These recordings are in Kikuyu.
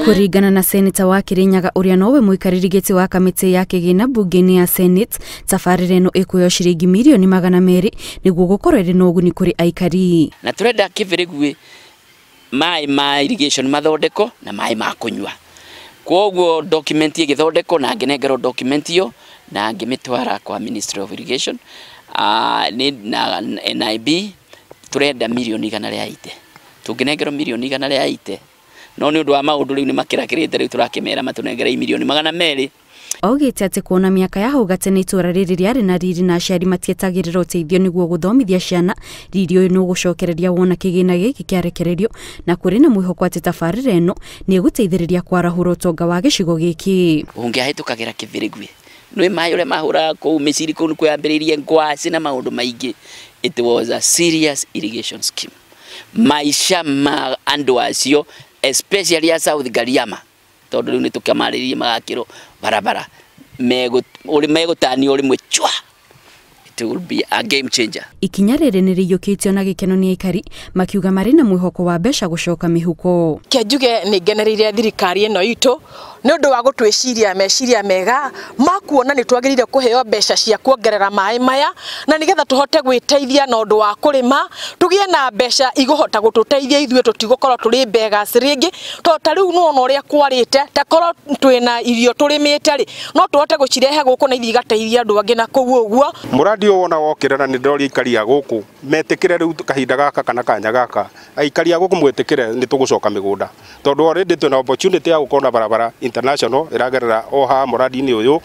Kũringana na seneta wa Kirinyaga ũrĩa nowe mũikarĩri gĩtĩ wa kamĩtĩ ya kĩgĩna mbunge-inĩ ya Senate, tabarĩra ĩno ĩkuoya ciringi mirioni 200 nĩguo gũkorwo ĩrĩ na ũguni kũrĩ aikari. Na turenda Kĩbĩrĩgui maĩ ma irrigation mathondeko na maĩ ma kũnyua. Kwoguo document ĩgĩthondekwo na ngĩnengerwo document ĩyo na ngĩmĩtwara kwa Ministry of Irrigation na NIB. Turenda mirioni 180. Tũngĩnengerwo mirioni 180 no nĩ ũndũ wa maũndũ rĩu nĩ makĩrakĩrĩte rĩu tũrakĩmera matũnengere mirioni 200. Augĩte atĩ kuona mĩaka ya hau gatene itũra rĩrĩ rĩarĩ na riri na aciari matietagĩrĩra ũteithio nĩguo gũthomithia ciana, riri ũyũ nĩũgũcokereria wona kĩgĩna gĩkĩ kĩarekererio, na kũrĩ na mwĩhoko atĩ tabarĩra ĩno nĩĩgũteithĩrĩria kwarahũra ũtonga wa gĩcigo gĩkĩ. Ũngĩahĩtũkagĩra Kĩbĩrĩgui nĩ maĩ ũrĩa mahũraga kũu mĩciri kũu nĩkwambĩrĩirie ngwacĩ na maũndũ maingĩ. It was a serious irrigation scheme. Maisha ma andũ acio especially a South Gariama tondũ rĩu nĩtũkĩmarĩrie magakĩrwo barabara megũtanio rĩmwe chwa. It will be a game changer. Ikinya rĩrĩ nĩrĩiyũkĩtio na gĩkeno nĩ aikari makiuga marĩ na mwĩhoko wa mbeca gũcoka mĩhuko. Ke njuge nĩ ngenereire thirikari ĩno itũ nĩ ũndũ wa gũtwĩciria meciria mega ma kuona nĩ twagĩrĩire kũheo mbeca cia kuongerera maĩ maya na nĩgetha tũhote gwĩteithia na ũndũ wa kũrĩma, tũgĩe na mbeca igũhota gũtũteithia ithuĩ tũtigũkorwo tũrĩ beggars rĩngĩ, tondũ ta rĩu nĩwona ũrĩa kwarĩte, ta korwo twĩna irio tũrĩmĩte rĩ no tũhote gũcirehe gũkũ na ithiĩ igateithia andũ angĩ na kũu ũguo. Mũradi ũyũ wona wokĩra na nĩndĩroria aikari a gũkũ metĩkĩre rĩu kahinda gaka kana kanya gaka, aikari a gũkũ mwĩtĩkĩre nĩ tũgũcoka mĩgũnda tondũ already twĩna opportunity ya gũkorwo na barabara international ĩragerera o haha mũradi-inĩ ũyũ,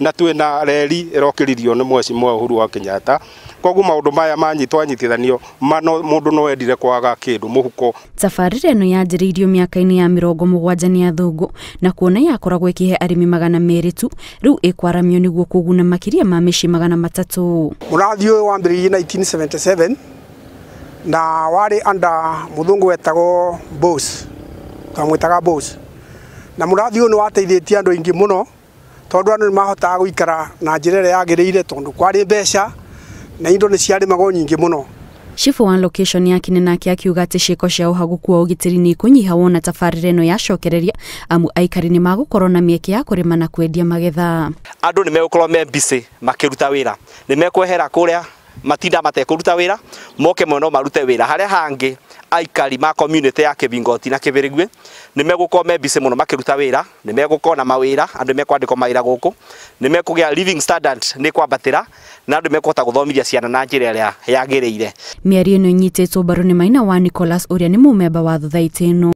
na twĩna reri ĩrokĩririo nĩ Mheshimiwa Uhuru wa Kenyatta. Koguo maũndũ maya manyitwo anyitithanio mũndũ no endire kwaga kĩndũ mũhuko. Tabarĩra ĩno yanjĩrĩirio mĩaka-inĩ ya 70 nĩ athũngũ na kuona yakoragwo ĩkĩhe arĩmi 200 tu, rĩu ĩkwaramio nĩguo kũguna makĩria ma mĩciĩ 300. Mũradi ũyũ wambĩrĩirie 1977 na warĩ under mũthũngũ wetagwo Bose, twamwĩtaga Bose, na mũradi ũyũ nĩ wateithĩtie andũ aingĩ mũno tondũ andũ nĩ mahotaga gũikara na njĩra ĩrĩa yagĩrĩire tondũ kwarĩ mbeca na indo nĩ ciarĩmagwo nyingĩ mũno. Chifu wa location ya Kinenake akiuga atĩ ciĩko cia ũhagũku wa ũgitĩri nĩ ikũnyiha wona tabarĩra ĩno yacokereria, amu aikari nĩ magũkorwo na mĩeke ya kũrĩma na kwendia magetha. Andũ nĩ megũkorwo me busy makĩruta wĩra, nĩ mekwehera kũrĩa matinda matekũruta wĩra moke mwena marute wĩra harĩa hangĩ. Aikari ma community ya Kĩbingoti na Kĩbĩrĩgui nĩ megũkorwo me busy mũno makĩruta wĩra, nĩ megũkorwo na mawĩra, andũ mekwandĩkwo mawĩra gũkũ, nĩ mekũgĩa living standard nĩ kwambatĩra na andũ mekũhota gũthomithia ciana na njĩra ĩrĩa yagĩrĩire. Mĩario ĩno ĩnyitĩtwo mbaru nĩ Maina wa Nicholas ũrĩa nĩ mũmemba wa thothaitĩ ĩno.